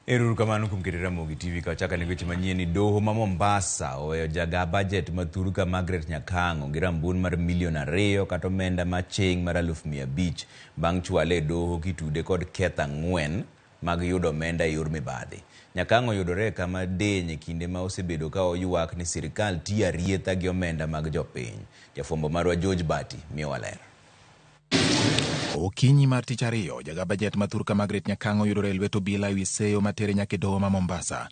Ero kamano kuom keto Ramogi TV ka wachako ane weche manyien ni doho ma Mombasa oweyo jaga bajet ma thurka Margaret Nyakang'o gi rambun mar milion 2 kata omenda maching' mar 500,000 bang' chwale e doho kitude kod ketho 4 mag yudo omenda e yor mibadhi. Nyakang'o yudore kama diny e kinde ma osebedo ka oywak ni sirikal tiyo arietha gi omenda mag jopiny. Jafwambo marwa George Bati miyowa ler. Okinyi mar tich ariyo, jaga bajet ma thurka Margaret Nyakang'o yudore e lwet obila ewi seyo matere nyaka e doho ma Mombasa.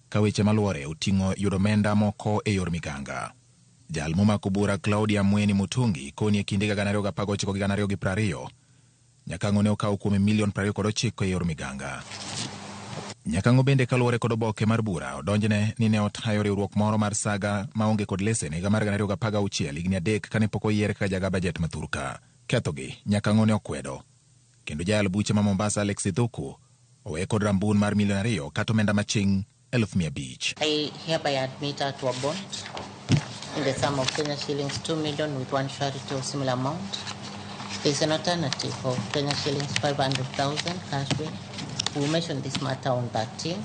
Ka weche maluore oting'o yudo omenda moko e yor miganga. Jal momako bura Claudia Mweni Mutungi koni e kind higa 2019 gi 2020, Nyakang'o ne okawo kuome milion 29 e yor miganga. Nyakang'o bende kaluwore kod oboke mar bura odonjne ni ne otayo riwruok moro mar saga maonge kod lesen higa mar 2016 higni 3 kane pok oyier kaka jaga bajet ma thurka. Kethogi Nyakang'o ne okwedo. Kendo jayal buche ma Mombasa Alex Ithuku owe kod rambun mar milion 2 kata omenda maching' 500,000. I hereby admit her to a bond in the sum of Kenya shillings 2 million with one surety of similar amount. There is an alternative of Kenya shillings 500,000 cash bail. We will mention this matter on 13th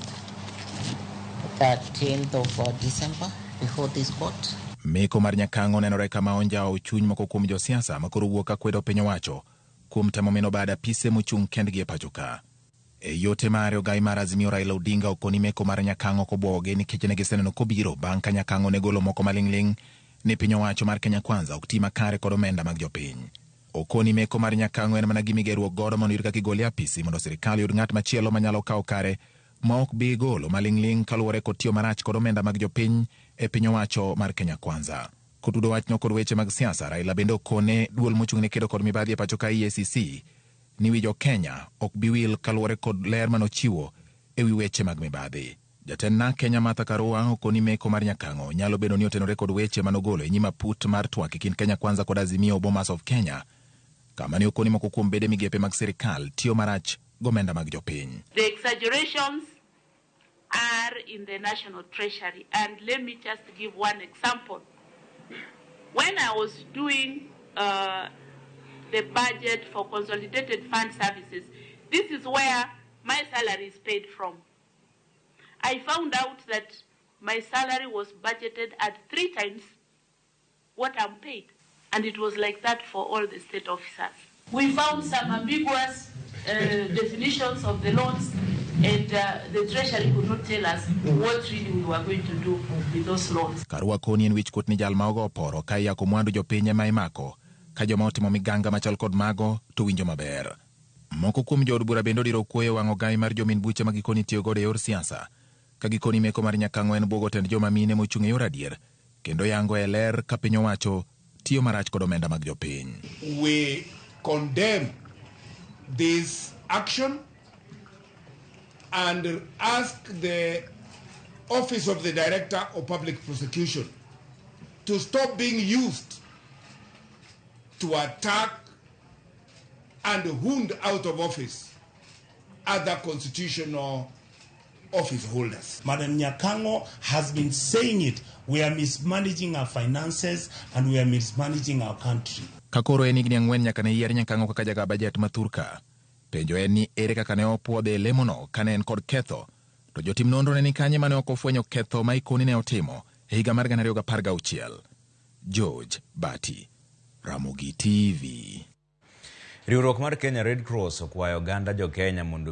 of December before this court. Meko mar Nyakang'o nenore kama onjawo chuny moko kuom josiasa makoro wuok ka kwedo piny owacho kuom temo mino bad apise mochung' kendgi e pacho ka. E yote mare ogai mar Azimio Raila Odinga okoni meko mar Nyakang'o kobwogogi nikech ne giseneno kobiro bang' ka Nyakang'o ne golo moko maling'ling' ni piny owacho mar Kenya Kwanza ok ti makare kod omenda mag jopiny. Okoni meko mar Nyakang'o en mana gima igeruok godo mondo oyud kaka igole e apisi mondo sirikal oyud ng'at machielo manyalo kawo kare ma ok bi golo maling'ling' kaluwore kod tiyo marach kod omenda mag jopiny e piny owacho mar Kenya Kwanza. Kotudo wachno kod weche mag siasa, Raila bende okone duol mochung' ne kedo kod mibadhi e pacho ka EACC ni wi jo Kenya ok bi wil kaluwore kod ler manochiwo e wi weche mag mibadhi. Jatend NARC Kenya Martha Karua okoni meko mar Nyakang'o nyalo bedo ni otenore kod weche manogolo e nyim aput mar twak e kind Kenya Kwanza kod Azimio Bomas of Kenya kama ne okoni moko kuom bede migepe mag sirikal tiyo marach gomenda mag jopiny. The exaggerations are in the National Treasury, and let me just give one example. When I was doing the budget for Consolidated Fund Services, this is where my salary is paid from. I found out that my salary was budgeted at 3 times what I'm paid. And it was like that for all the state officers. We found some ambiguous definitions of the loans, and the Treasury could not tell us what really we were going to do with those loans. Karua koni en wich kuot ni jal ma ogo oporo ka iyako mwandu jopiny ema imako, ka joma otimo miganga machal kod mago to winjo maber. Moko kuom jood bura bende odiro kuoyo wang' ogai mar jomin buche ma gikoni tiyo godo e yor siasa, ka gikoni meko mar Nyakang'o en buogo tend joma mine mochung' e yor adier, kendo yango e ler ka piny owacho tiyo marach kod omenda mag jopiny. We condemn this action and ask the Office of the Director of Public Prosecution to stop being used to attack and wound out of office other constitutional office holders. Madam Nyakang'o has been saying it. We are mismanaging our finances and we are mismanaging our country. Ka koro en higni 4 nyaka ne yier Nyakang'o kaka jaga bajet ma thurka. Penjo en ni ere kaka ne opuodhe e lemono ka ne en kod ketho, to jotim nonro ne ni kanye mane ok ofwenyo ketho ma ikoni ne otimo e higa mar 2016. George Bati, Ramogi TV. Riwruok mar Kenya Red Cross okwayo oganda jo Kenya mondo